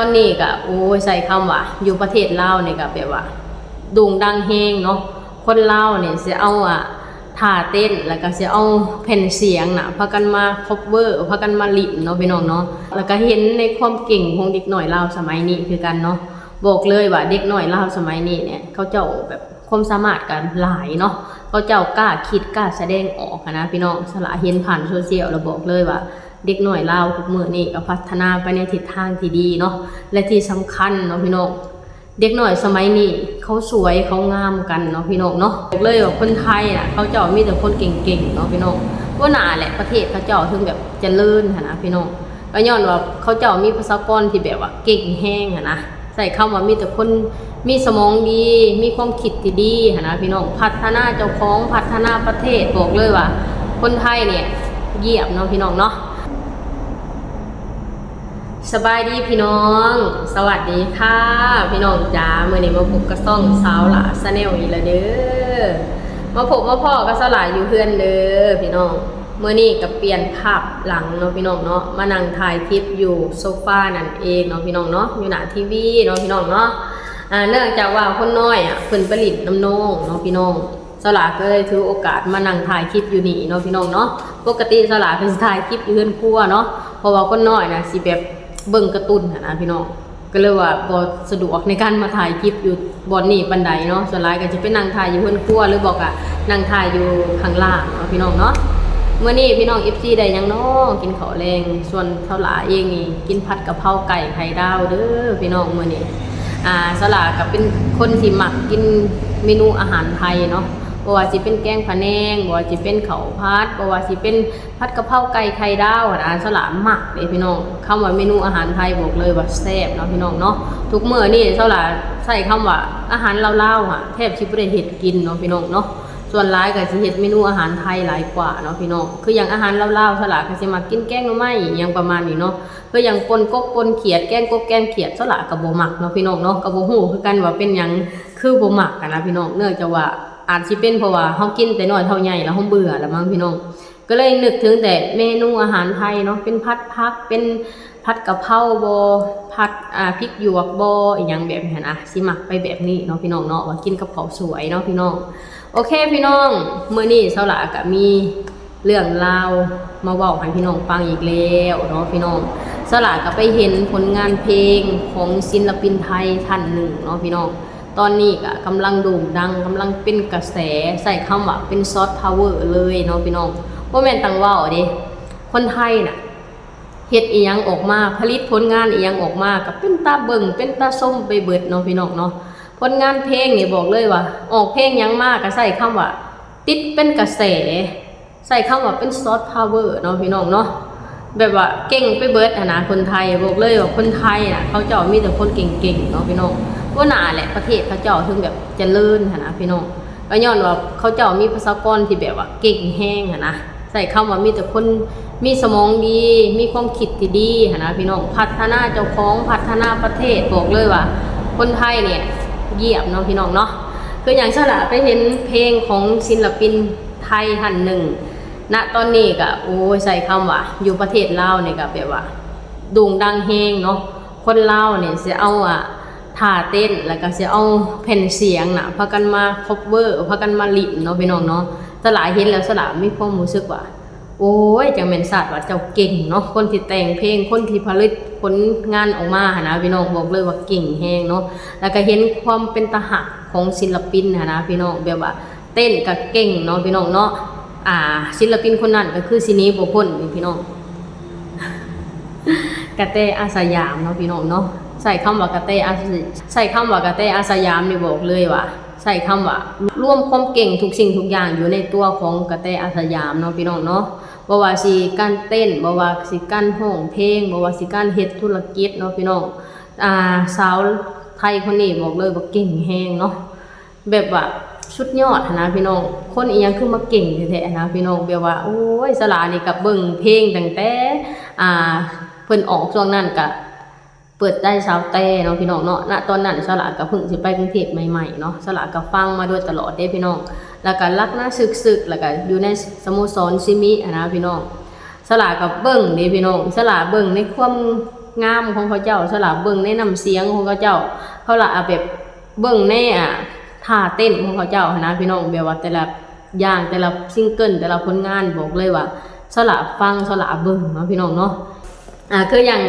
ຕອນນີ້ກະ ໂອ້ຍ ໃຊ້ຄຳວ່າຢູ່ປະເທດລາວນີ້ກະແບບວ່າໂດ່ງດັງແຮງເນາະ. ຄົນລາວນີ້ຊິເອົາ ອາ ທ່າເຕັ້ນ ແລ້ວກະຊິເອົາແຜ່ນສຽງນະ ພາກັນມາຄັບເວີ ພາກັນມາຫຼິ້ນເນາະ ພີ່ນ້ອງເນາະ. ແລ້ວກະເຫັນໃນຄວາມເກັ່ງຂອງເດັກນ້ອຍລາວສະໄໝນີ້ຄືກັນເນາະ. ບອກເລີຍວ່າເດັກນ້ອຍລາວສະໄໝນີ້ເນຍ ເຂົາເຈົ້າແບບຄວາມສາມາດກະຫຼາຍເນາະ. ເຂົາເຈົ້າກ້າຄິດ ກ້າສະແດງອອກຫັ້ນນະ ພີ່ນ້ອງ. ສາລາເຫັນຜ່ານໂຊຊຽວແລ້ວບອກເລີຍວ່າ ເດັກນ້ອຍລາວທຸກມື້ນີ້ກໍພັດທະນາໄປໃນທິດທາງທີ່ດີເນາະ ແລະທີ່ສຳຄັນເນາະ ພີ່ນ້ອງ ເດັກນ້ອຍສະໄໝນີ້ເຂົາສວຍເຂົາງາມກັນເນາະ ພີ່ນ້ອງເນາະ. ບອກເລີຍວ່າຄົນໄທນະ ເຂົາເຈົ້າມີແຕ່ຄົນເກັ່ງໆເນາະ ພີ່ນ້ອງ. ບໍ່ໜ້າແຫຼະ ປະເທດເຂົາເຈົ້າເຖິງແບບຈະເລີນຫັ້ນນະ ພີ່ນ້ອງ. ກໍຍ້ອນວ່າເຂົາເຈົ້າມີປະຊາກອນທີ່ແບບວ່າເກັ່ງແຮງຫັ້ນນະ. ໃຊ້ຄຳວ່າມີແຕ່ຄົນມີສະໝອງດີ ມີຄວາມຄິດທີ່ດີຫັ້ນນະ ພີ່ນ້ອງ ພັດທະນາເຈົ້າຂອງ ພັດທະນາປະເທດ. ບອກເລີຍວ່າຄົນໄທນີ້ຢ້ຽມເນາະ ພີ່ນ້ອງເນາະ. ສະບາຍດີພີ່ນ້ອງ ສະຫວັດດີຄ່ະພີ່ນ້ອງຈ໋າ. ມື້ນີ້ມາພົບກັບຊ່ອງສາວຫຼ້າ Channel ອີກແລ້ວເດີ. ມາພົບມາພໍ້ກັບສາວຫຼ້າຢູ່ເຮືອນເດີພີ່ນ້ອງ. ມື້ນີ້ກໍປ່ຽນພາບຫຼັງເນາະ ພີ່ນ້ອງເນາະ ມານັ່ງຖ່າຍຄລິບຢູ່ໂຊຟານັ້ນເອງເນາະ ພີ່ນ້ອງເນາະ ຢູ່ໜ້າທີວີເນາະ ພີ່ນ້ອງເນາະ. ອາ ເນື່ອງຈາກວ່າຄົນນ້ອຍອະ ເພິ່ນໄປຫຼິ້ນນຳນ້ອງເນາະ ພີ່ນ້ອງ. ສາວຫຼ້າກໍເລີຍຖືໂອກາດມານັ່ງຖ່າຍຄລິບຢູ່ນີ້ເນາະ ພີ່ນ້ອງເນາະ. ປົກກະຕິສາວຫຼ້າກໍຊິຖ່າຍຄລິບຢູ່ເຮືອນຄົວເນາະ ເພາະວ່າຄົນນ້ອຍນະ ຊິແບບເບິ່ງກາຕູນຫັ້ນນະ ພີ່ນ້ອງ. ກໍເລີຍວ່າບໍ່ສະດວກໃນການມາຖ່າຍຄລິບຢູ່ບ່ອນນີ້ປານໃດເນາະ. ສ່ວນຫຼາຍກໍຈະໄປນັ່ງຖ່າຍຢູ່ເຮືອນຄົວ ຫຼືບໍ່ກໍນັ່ງຖ່າຍຢູ່ຂ້າງລ່າງເນາະ ພີ່ນ້ອງເນາະ. ມື້ນີ້ພີ່ນ້ອງ ເອັຟຊີ ໄດ້ຫຍັງເນາະ ກິນເຂົ້າແລງ? ສ່ວນສາວຫຼ້າເອງນີ້ກິນຜັດກະເພົາໄກ່ໄຂ່ດາວເດີພີ່ນ້ອງ. ມື້ນີ້ ອາ ສາວຫຼ້າກໍເປັນຄົນທີ່ມັກກິນເມນູອາຫານໄທເນາະ ບໍ່ວ່າຊິເປັນແກງພະແນງ ບໍ່ວ່າຊິເປັນເຂົ້າຜັດ ບໍ່ວ່າຊິເປັນ ຜັດກະເພົາໄກ່ໄຂ່ດາວຫັ້ນນະ ສາວຫຼ້າມັກເດ້ພີ່ນ້ອງ. ຄຳວ່າເມນູອາຫານໄທບອກເລີຍວ່າແຊບເນາະ ພີ່ນ້ອງເນາະ. ທຸກມື້ນີ້ສາວຫຼ້າໃຊ້ຄຳວ່າອາຫານລາວໆຫະ ແທບຊິບໍ່ໄດ້ເຮັດກິນເນາະ ພີ່ນ້ອງເນາະ. ສ່ວນຫຼາຍກໍຊິເຮັດເມນູອາຫານໄທຫຼາຍກວ່າເນາະ ພີ່ນ້ອງ. ຄືຢ່າງອາຫານລາວໆ ສາວຫຼ້າກໍຊິມັກກິນແກງໜໍ່ໄມ້ ອີ່ຫຍັງປະມານນີ້ເນາະ. ຄືຢ່າງປົ່ນກົບປົ່ນຂຽດ ແກງກົບແກງຂຽດ ສາວຫຼ້າກໍບໍ່ມັກເນາະ ພີ່ນ້ອງເນາະ. ກໍບໍ່ຮູ້ຄືກັນວ່າເປັນຫຍັງຄືບໍ່ມັກຫັ້ນນະ ພີ່ນ້ອງ. ເນື່ອງຈາກວ່າອາດຊິເປັນເພາະວ່າເຮົາກິນແຕ່ນ້ອຍເທົ່າໃຫຍ່ແລ້ວ ເຮົາເບື່ອແລ້ວມັງ ພີ່ນ້ອງ. ກໍເລີຍນຶກເຖິງແຕ່ເມນູອາຫານໄທເນາະ ເປັນຜັດຜັກ ເປັນຜັດກະເພົາບໍ ຜັດ ອ່າ ພິກຫຍວກບໍ ອີ່ຫຍັງແບບນີ້ຫັ້ນນະ. ຊິມັກໄປແບບນີ້ເນາະ ພີ່ນ້ອງເນາະ ວ່າກິນກັບເຂົ້າສວຍເນາະ ພີ່ນ້ອງ. ໂອເຄ ພີ່ນ້ອງ ມື້ນີ້ສາວຫຼ້າກໍມີເລື່ອງລາວມາເວົ້າໃຫ້ພີ່ນ້ອງຟັງອີກແລ້ວເນາະ ພີ່ນ້ອງ. ສາວຫຼ້າກໍໄປເຫັນຜົນງານເພງຂອງສິນລະປິນໄທທ່ານໜຶ່ງເນາະ ພີ່ນ້ອງ. ຕອນນີ້ກະກຳລັງໂດ່ງດັງ ກຳລັງເປັນກະແສ ໃຊ້ຄຳວ່າເປັນຊອບພາວເວີເລີຍເນາະ ພີ່ນ້ອງ. ບໍ່ແມ່ນຕັ້ງເວົ້າເດ້ ຄົນໄທນະ ເຮັດອີ່ຫຍັງອອກມາ ຜະລິດຜົນງານອີ່ຫຍັງອອກມາ ກະເປັນຕາເບິ່ງ ເປັນຕາຊົມໄປເບິດເນາະ ພີ່ນ້ອງເນາະ. ຜົນງານເພງນີ້ບອກເລີຍວ່າ ອອກເພງຫຍັງມາກະໃຊ້ຄຳວ່າຕິດເປັນກະແສ ໃຊ້ຄຳວ່າເປັນຊອບພາວເວີເນາະ ພີ່ນ້ອງເນາະ. ແບບວ່າເກັ່ງໄປເບິດຫັ້ນນະ ຄົນໄທ. ບອກເລີຍວ່າຄົນໄທນະ ເຂົາເຈົ້າມີແຕ່ຄົນເກັ່ງໆເນາະ ພີ່ນ້ອງ. ບໍ່ໜ້າແຫຼະ ປະເທດເຂົາເຈົ້າເຖິງແບບຈະເລີນຫັ້ນນະ ພີ່ນ້ອງ. ກໍຍ້ອນວ່າເຂົາເຈົ້າມີປະຊາກອນທີ່ແບບວ່າເກັ່ງແຮງຫັ້ນນະ. ໃຊ້ຄຳວ່າມີແຕ່ຄົນມີສະໝອງດີ ມີຄວາມຄິດທີ່ດີຫັ້ນນະ ພີ່ນ້ອງ. ພັດທະນາເຈົ້າຂອງ ພັດທະນາປະເທດ. ບອກເລີຍວ່າຄົນໄທນີ້ຢ້ຽມເນາະ ພີ່ນ້ອງເນາະ. ຄືຫຍັງຊັ້ນລະ ໄປເຫັນເພງຂອງສິນລະປິນ ໄທທ່ານໜຶ່ງ ນະຕອນນີ້ກະ ໂອ້ຍ ໃຊ້ຄຳວ່າຢູ່ປະເທດລາວນີ້ກະແບບວ່າໂດ່ງດັງແຮງເນາະ. ຄົນລາວນີ້ຊິເອົາ ອາ ທ່າເຕັ້ນ ແລ້ວກະຊິເອົາແຜ່ນສຽງນະ ພາກັນມາຄັບເວີ ພາກັນມາຫຼິ້ນເນາະ ພີ່ນ້ອງເນາະ. ສາວຫຼ້າເຫັນແລ້ວ ສາວຫຼ້າມີຄວາມຮູ້ສຶກວ່າ ໂອ້ຍ ຈັ່ງແມ່ນຊາດວ່າເຈົ້າເກັ່ງເນາະ. ຄົນທີ່ແຕ່ງເພງ ຄົນທີ່ຜະລິດຜົນງານອອກມາຫັ້ນນະ ພີ່ນ້ອງ ບອກເລີຍວ່າເກັ່ງແຮງເນາະ. ແລ້ວກະເຫັນຄວາມເປັນຕາຮັກຂອງສິນລະປິນຫັ້ນນະ ພີ່ນ້ອງ ແບບວ່າ ເຕັ້ນກະເກັ່ງເນາະ ພີ່ນ້ອງເນາະ. ອາ ສິນລະປິນຄົນນັ້ນກະຄືຊິໜີບໍ່ພົ້ນນີ້ ພີ່ນ້ອງ ກະແຕ ອາສະຢາມເນາະ ພີ່ນ້ອງເນາະ. ໃຊ້ຄຳວ່າກະແຕ ອາ ໃຊ້ຄຳວ່າກະແຕ ອາສະຢາມນີ້ບອກເລີຍວ່າ ໃຊ້ຄຳວ່າລວມຄວາມເກັ່ງທຸກສິ່ງທຸກຢ່າງຢູ່ໃນຕົວຂອງກະແຕ ອາສະຢາມເນາະ ພີ່ນ້ອງເນາະ. ບໍ່ວ່າຊິການເຕັ້ນ ບໍ່ວ່າຊິການຮ້ອງເພງ ບໍ່ວ່າຊິການເຮັດທຸລະກິດເນາະ ພີ່ນ້ອງ. ອາ ສາວໄທຄົນນີ້ບອກເລີຍວ່າເກັ່ງແຮງເນາະ. ແບບວ່າສຸດຍອດຫັ້ນນະ ພີ່ນ້ອງ. ຄົນອີ່ຫຍັງຄືມາເກັ່ງແທ້ໆຫັ້ນນະ ພີ່ນ້ອງ. ແບບວ່າ ໂອ້ຍ ສາວຫຼ້ານີ້ກະເບິ່ງເພງຕັ້ງແຕ່ ອ່າ ເພິ່ນອອກ ຊ່ວງນັ້ນກະເປີດໃຈສາວແຕ່ເນາະ ພີ່ນ້ອງເນາະ. ນະຕອນນັ້ນສາວຫຼ້າກະເພິ່ງຊິໄປກຸງເທບໃໝ່ໆເນາະ. ສາວຫຼ້າກະຟັງມາໂດຍຕະຫຼອດເດ້ ພີ່ນ້ອງ. ແລ້ວກະລັກນາຊຶກໆ ແລ້ວກະຢູ່ໃນສະໂມສອນຊີມິຫັ້ນນະ ພີ່ນ້ອງ. ສາວຫຼ້າກະເບິ່ງເດ້ ພີ່ນ້ອງ. ສາວຫຼ້າເບິ່ງໃນຄວາມ ງາມຂອງເຂົາເຈົ້າ, ສະຫຼາເບິ່ງໃນນ້ຳສຽງຂອງເຂົາເຈົ້າ, ສະຫຼາແບບເບິ່ງໃນ ອ່າ ທ່າເຕັ້ນຂອງເຂົາເຈົ້າຫັ້ນນະພີ່ນ້ອງ, ແບບວ່າແຕ່ລະຢ່າງ ແຕ່ລະຊິງເກີນ ແຕ່ລະຜົນງານ ບອກເລີຍວ່າສະຫຼາຟັງ ສະຫຼາເບິ່ງເນາະພີ່ນ້ອງເນາະ. ອ່າ ຄືຢ່າງ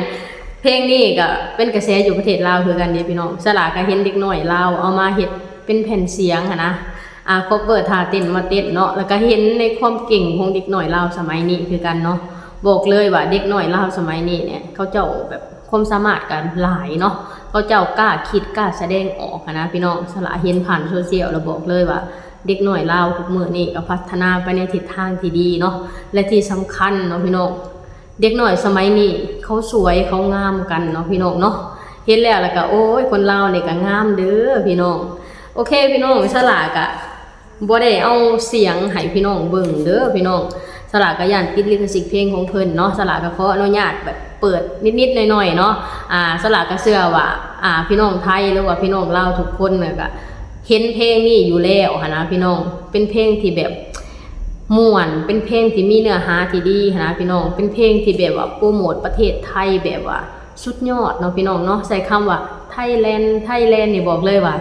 ເພງນີ້ກໍເປັນກະແສຢູ່ປະເທດລາວຄືກັນເດ້ພີ່ນ້ອງ, ສະຫຼາກໍເຫັນເດັກນ້ອຍລາວເອົາມາເຮັດເປັນແຜ່ນສຽງຫັ້ນນະ ອ່າ ຄອບເວີທ່າເຕັ້ນມາເຕັ້ນເນາະ, ແລ້ວກໍເຫັນໃນຄວາມເກັ່ງຂອງເດັກນ້ອຍລາວສະໄໝນີ້ຄືກັນເນາະ. ບອກເລີຍວ່າເດັກນ້ອຍລາວສະໄໝນີ້ເນຍ ເຂົາເຈົ້າແບບຄວາມສາມາດກໍຫຼາຍເນາະ, ເຂົາເຈົ້າກ້າຄິດກ້າສະແດງອອກຫັ້ນນະພີ່ນ້ອງ. ສະຫຼາເຫັນຜ່ານໂຊຊຽວແລ້ວບອກເລີຍວ່າເດັກນ້ອຍລາວທຸກມື້ນີ້ກໍພັດທະນາໄປໃນທິດທາງທີ່ດີເນາະ, ແລະທີ່ສຳຄັນເນາະພີ່ນ້ອງ ເດັກນ້ອຍສະໄໝນີ້ເຂົາສວຍເຂົາງາມກັນເນາະພີ່ນ້ອງເນາະ. ເຫັນແລ້ວແລ້ວກໍ ໂອ້ຍ ຄົນລາວນີ້ກໍງາມເດີພີ່ນ້ອງ. ໂອເຄພີ່ນ້ອງ, ສະຫຼາກໍບໍ່ໄດ້ເອົາສຽງໃຫ້ພີ່ນ້ອງເບິ່ງເດີພີ່ນ້ອງ, ສະຫຼາກໍຢ້ານຕິດລິຂະສິດເພງຂອງເພິ່ນເນາະ. ສະຫຼາກໍຂໍອະນຸຍາດແບບເປີດນິດໆໜ້ອຍໆເນາະ. ອ່າ ສະຫຼາກໍເຊື່ອວ່າ ອ່າ ພີ່ນ້ອງໄທ ຫຼືວ່າພີ່ນ້ອງລາວທຸກຄົນນະ ກໍເຫັນເພງນີ້ຢູ່ແລ້ວຫັ້ນນະພີ່ນ້ອງ, ເປັນເພງທີ່ແບບ ມ່ວນ ເປັນເພງທີ່ມີເນື້ອຫາທີ່ດີຫັ້ນນະພີ່ນ້ອງ, ເປັນເພງທີ່ແບບວ່າໂປຣໂມດປະເທດໄທແບບວ່າສຸດຍອດເນາະພີ່ນ້ອງເນາະ. ໃຊ້ຄຳວ່າ Thailand Thailand ນີ້ບອກເລີຍວ່າ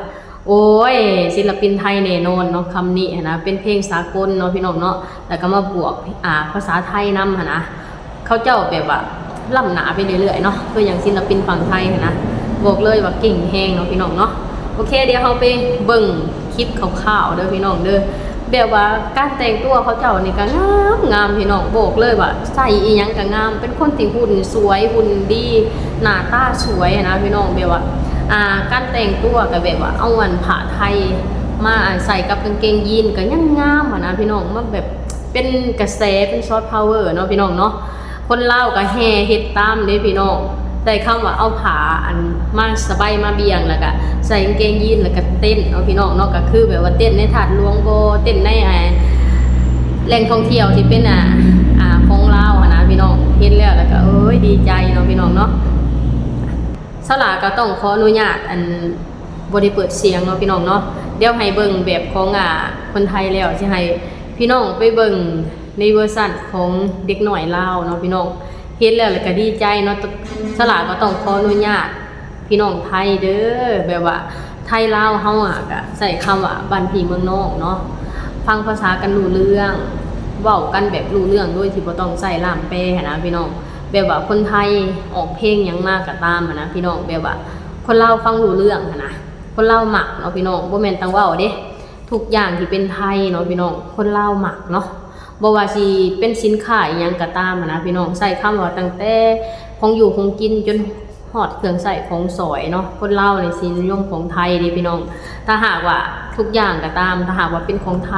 ໂອ້ຍ ສິນລະປິນໄທແນ່ນອນເນາະ, ຄຳນີ້ຫັ້ນນະ. ເປັນເພງສາກົນເນາະພີ່ນ້ອງເນາະ, ແລ້ວກໍມາບວກ ອ່າ ພາສາໄທນຳຫັ້ນນະ. ເຂົາເຈົ້າແບບວ່າລ້ຳໜ້າໄປເລື້ອຍໆເນາະ, ຄືຢ່າງສິນລະປິນຝັ່ງໄທຫັ້ນນະ ບອກເລີຍວ່າເກັ່ງແຮງເນາະພີ່ນ້ອງເນາະ. ໂອເຄ ດຽວເຮົາໄປເບິ່ງຄລິບຄ່າວໆເດີພີ່ນ້ອງເດີ, ແບບວ່າການແຕ່ງຕົວເຂົາເຈົ້ານີ້ກໍງາມໆ ພີ່ນ້ອງ, ບອກເລີຍວ່າໃສ່ອີ່ຫຍັງກໍງາມ, ເປັນຄົນທີ່ຫຸ່ນສວຍ ຫຸ່ນດີ ໜ້າຕາສວຍຫັ້ນນະພີ່ນ້ອງ. ແບບວ່າ ອ່າ ການແຕ່ງຕົວກໍແບບວ່າເອົາອັນຜ້າໄທມາ ອ່າ ໃສ່ກັບກາງເກງຢີນກໍຍັງງາມຫັ້ນນະພີ່ນ້ອງ, ມັນແບບ ເປັນກະແສ ເປັນ soft power ເນາະພີ່ນ້ອງເນາະ. ຄົນລາວກໍແຫ່ເຮັດຕາມເດ້ພີ່ນ້ອງ, ໃຊ້ຄຳວ່າເອົາຜ້າອັນມາສະໄບມາບ່ຽງ ແລ້ວກະໃສ່ກາງເກງຢີນ ແລ້ວກະເຕັ້ນເນາະພີ່ນ້ອງເນາະ, ກໍຄືແບບວ່າເຕັ້ນໃນທາດຫຼວງບໍ່ ເຕັ້ນໃນ ອ່າ ແຫຼ່ງທ່ອງທ່ຽວທີ່ເປັນ ອ່າ ອ່າ ຂອງລາວຫັ້ນນະພີ່ນ້ອງ. ເຫັນແລ້ວ ແລ້ວກະ ໂອ້ຍ ດີໃຈເນາະພີ່ນ້ອງເນາະ. ສາວຫຼ້າກໍຕ້ອງຂໍອະນຸຍາດ ອັນ ບໍ່ໄດ້ເປີດສຽງເນາະພີ່ນ້ອງເນາະ, ດຽວໃຫ້ເບິ່ງແບບຂອງ ອ່າ ຄົນໄທແລ້ວ ຊິໃຫ້ພີ່ນ້ອງໄປເບິ່ງໃນເວີຊັນຂອງເດັກນ້ອຍລາວເນາະພີ່ນ້ອງ. ເຫັນແລ້ວ ແລ້ວກໍດີໃຈເນາະ, ສາວຫຼ້າກໍຕ້ອງຂໍອະນຸຍາດພີ່ນ້ອງໄທເດີ, ແບບວ່າໄທລາວເຮົາອະ ກໍໃຊ້ຄຳວ່າບ້ານພີ່ເມືອງນ້ອງເນາະ, ຟັງພາສາກັນຮູ້ເລື່ອງ ເວົ້າກັນແບບຮູ້ເລື່ອງ ໂດຍທີ່ບໍ່ຕ້ອງໃຊ້ລ່າມແປຫັ້ນນະພີ່ນ້ອງ. ແບບວ່າຄົນໄທອອກເພງຫຍັງມາກໍຕາມຫັ້ນນະພີ່ນ້ອງ, ແບບວ່າ ຄົນລາວຟັງຮູ້ເລື່ອງຫັ້ນນະ, ຄົນລາວມັກເນາະພີ່ນ້ອງ, ບໍ່ແມ່ນຕ່າງເວົ້າເດ້, ທຸກຢ່າງທີ່ເປັນໄທເນາະພີ່ນ້ອງ ຄົນລາວມັກເນາະ. ບໍ່ວ່າຊິເປັນສິນຄ້າອີ່ຫຍັງກໍຕາມຫັ້ນນະພີ່ນ້ອງ, ໃຊ້ຄຳວ່າຕັ້ງແຕ່ຂອງຢູ່ຂອງກິນ ຈົນຮອດເຄື່ອງໃຊ້ຂອງສອຍເນາະ, ຄົນລາວນີ້ຊິນິຍົມຂອງໄທເດ້ພີ່ນ້ອງ. ຖ້າຫາກວ່າທຸກຢ່າງກໍຕາມ ຖ້າຫາກວ່າເປັນຂອງໄທ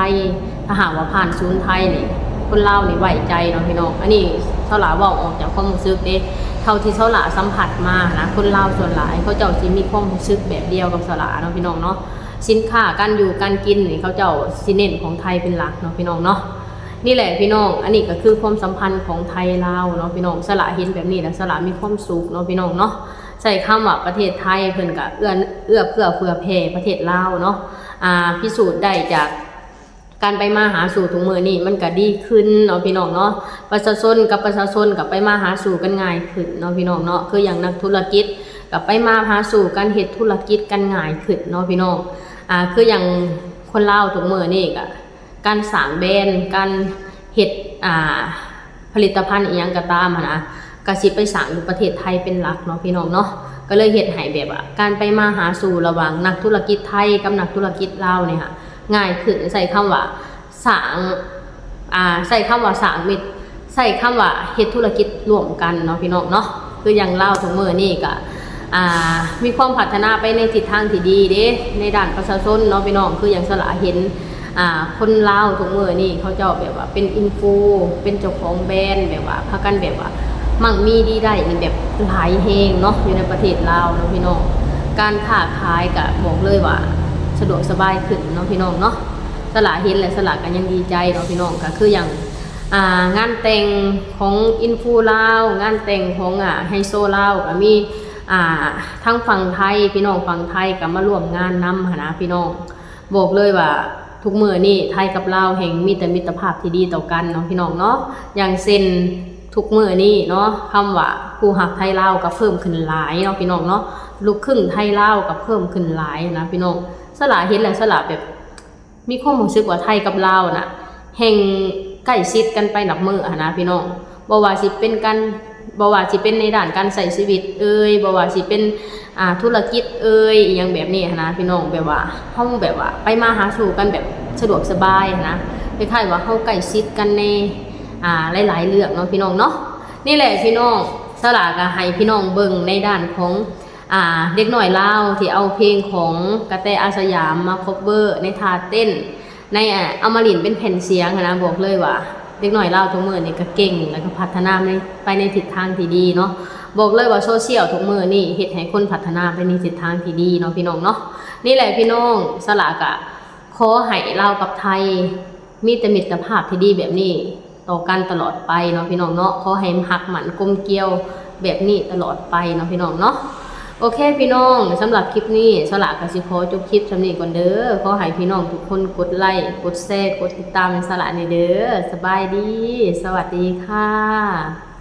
ຖ້າຫາກວ່າຜ່ານສູນໄທນີ້ ຄົນລາວນີ້ໄວ້ໃຈເນາະພີ່ນ້ອງ. ອັນນີ້ສາວຫຼ້າເວົ້າອອກຈາກຄວາມຮູ້ສຶກເດ້, ເທົ່າທີ່ສາວຫຼ້າສຳຜັດມານະ ຄົນລາວສ່ວນຫຼາຍເຂົາເຈົ້າຊິມີຄວາມຮູ້ສຶກແບບດຽວກັບສາວຫຼ້າເນາະພີ່ນ້ອງເນາະ. ສິນຄ້າການຢູ່ການກິນນີ້ ເຂົາເຈົ້າຊິເນັ້ນຂອງໄທເປັນຫຼັກເນາະພີ່ນ້ອງເນາະ. ນີ້ແຫຼະພີ່ນ້ອງ, ອັນນີ້ກໍຄືຄວາມສຳພັນຂອງໄທລາວເນາະພີ່ນ້ອງ. ສາວຫຼ້າເຫັນແບບນີ້ແລ້ວ ສາວຫຼ້າມີຄວາມສຸກເນາະພີ່ນ້ອງເນາະ. ໃຊ້ຄຳວ່າປະເທດໄທເພິ່ນກໍເອື້ອ ເອື້ອເຟື້ອເຜື່ອແຜ່ປະເທດລາວເນາະ, ອ່າ ພິສູດໄດ້ຈາກ ການໄປມາຫາສູ່ທຸກມື້ນີ້ມັນກະດີຂຶ້ນເນາະພີ່ນ້ອງເນາະ, ປະຊາຊົນກັບປະຊາຊົນກະໄປມາຫາສູ່ກັນງ່າຍຂຶ້ນເນາະພີ່ນ້ອງເນາະ. ຄືຢ່າງນັກທຸລະກິດກະໄປມາຫາສູ່ກັນ ເຮັດທຸລະກິດກັນງ່າຍຂຶ້ນເນາະພີ່ນ້ອງ. ອ່າ ຄືຢ່າງຄົນລາວທຸກມື້ນີ້ກະ ການສ້າງແບຣນ ການເຮັດ ອ່າ ຜະລິດຕະພັນອີ່ຫຍັງກໍຕາມຫັ້ນນະ ກໍຊິໄປສ້າງຢູ່ປະເທດໄທເປັນຫຼັກເນາະພີ່ນ້ອງເນາະ. ກໍເລີຍເຮັດໃຫ້ແບບວ່າການໄປມາຫາສູ່ລະຫວ່າງນັກທຸລະກິດໄທກັບນັກທຸລະກິດລາວນີ້ຫະ ງ່າຍຂຶ້ນ. ໃຊ້ຄຳວ່າສ້າງ ອ່າ ໃຊ້ຄຳວ່າສ້າງມິດ ໃຊ້ຄຳວ່າເຮັດທຸລະກິດຮ່ວມກັນເນາະພີ່ນ້ອງເນາະ. ຄືຢ່າງລາວທຸກມື້ນີ້ກະ ອ່າ ມີຄວາມພັດທະນາໄປໃນທິດທາງທີ່ດີເດ້ ໃນດ້ານປະຊາຊົນເນາະພີ່ນ້ອງ. ຄືຢ່າງສາວຫຼ້າເຫັນ ອ່າ ຄົນລາວທຸກມື້ນີ້ເຂົາເຈົ້າແບບວ່າເປັນອິນຟູ ເປັນເຈົ້າຂອງແບຣນ ແບບວ່າພາກັນແບບວ່າໝັ້ງມີດີໄດ້ນີ້ແບບຫຼາຍແຮງເນາະ ຢູ່ໃນປະເທດລາວເນາະພີ່ນ້ອງ. ການຄ້າຂາຍກະບອກເລີຍວ່າສະດວກສະບາຍຂຶ້ນເນາະພີ່ນ້ອງເນາະ. ສາວຫຼ້າເຫັນແລ້ວສາວຫຼ້າກະຍັງດີໃຈເນາະພີ່ນ້ອງ. ກະຄືຢ່າງ ອ່າ ງານແຕ່ງຂອງອິນຟູລາວ ງານແຕ່ງຂອງ ອ່າ ໄຮໂຊລາວກະມີ ອ່າ ທາງຝັ່ງໄທ ພີ່ນ້ອງຝັ່ງໄທກະມາຮ່ວມງານນຳຫັ້ນນະພີ່ນ້ອງ. ບອກເລີຍວ່າທຸກມື້ນີ້ໄທກັບລາວແຮ່ງມີແຕ່ມິດຕະພາບທີ່ດີຕໍ່ກັນເນາະພີ່ນ້ອງເນາະ. ຢ່າງເຊັ່ນ ທຸກມື້ນີ້ເນາະ ຄຳວ່າຜູ້ຮັກໄທລາວກໍເພີ່ມຂຶ້ນຫຼາຍເນາະພີ່ນ້ອງເນາະ, ລູກຄຶ່ງໄທລາວກໍເພີ່ມຂຶ້ນຫຼາຍນະພີ່ນ້ອງ. ສະຫຼາເຫັນແລ້ວ ສະຫຼາແບບມີຄວາມຮູ້ສຶກວ່າໄທກັບລາວນະ ແຮ່ງໃກ້ຊິດກັນໄປນັບມື້ຫັ້ນນະພີ່ນ້ອງ. ບໍ່ວ່າຊິເປັນການ ບໍ່ວ່າຊິເປັນໃນດ້ານການໃຊ້ຊີວິດເອີຍ, ບໍ່ວ່າຊິເປັນ ອ່າ ທຸລະກິດເອີຍ ອີ່ຫຍັງແບບນີ້ຫັ້ນນະພີ່ນ້ອງ. ແບບວ່າເຮົາແບບວ່າໄປມາຫາສູ່ກັນແບບສະດວກສະບາຍຫັ້ນນະ, ຄ້າຍໆວ່າເຮົາໃກ້ຊິດກັນໃນ ອ່າ ຫຼາຍໆເລື່ອງເນາະພີ່ນ້ອງເນາະ. ນີ້ແຫຼະພີ່ນ້ອງ, ສະຫຼາກໍໃຫ້ພີ່ນ້ອງເບິ່ງໃນດ້ານຂອງ ອ່າ ເດັກນ້ອຍລາວທີ່ເອົາເພງຂອງກະແຕ ອາສະຢາມ ມາ cover ໃນທ່າເຕັ້ນ ໃນ ເອົາມາຫຼິ້ນເປັນແຜ່ນສຽງຫັ້ນນະ. ບອກເລີຍວ່າເດັກນ້ອຍລາວທຸກມື້ນີ້ກໍເກັ່ງ ແລ້ວກໍພັດທະນາໃນ ໄປໃນທິດທາງທີ່ດີເນາະ. ບອກເລີຍວ່າໂຊຊຽວທຸກມື້ນີ້ເຮັດໃຫ້ຄົນພັດທະນາໄປໃນທິດທາງທີ່ດີເນາະພີ່ນ້ອງເນາະ. ນີ້ແຫຼະພີ່ນ້ອງ, ສະຫຼາກະຂໍໃຫ້ລາວກັບໄທມີແຕ່ມິດຕະພາບທີ່ດີແບບນີ້ຕໍ່ກັນຕະຫຼອດໄປເນາະພີ່ນ້ອງເນາະ. ຂໍໃຫ້ຮັກໝັ້ນກົມກຽວແບບນີ້ຕະຫຼອດໄປເນາະພີ່ນ້ອງເນາະ. ໂອເຄພີ່ນ້ອງ, ສຳລັບຄລິບນີ້ສະຫຼາກໍຊິຂໍຈົບຄລິບສ່ຳນີ້ກ່ອນເດີ. ຂໍໃຫ້ພີ່ນ້ອງທຸກຄົນກົດໄລ ກົດແຊ ກົດຕິດຕາມໃຫ້ສະຫຼາແດ່ເດີ. ສະບາຍດີ, ສະຫວັດດີຄ່ະ.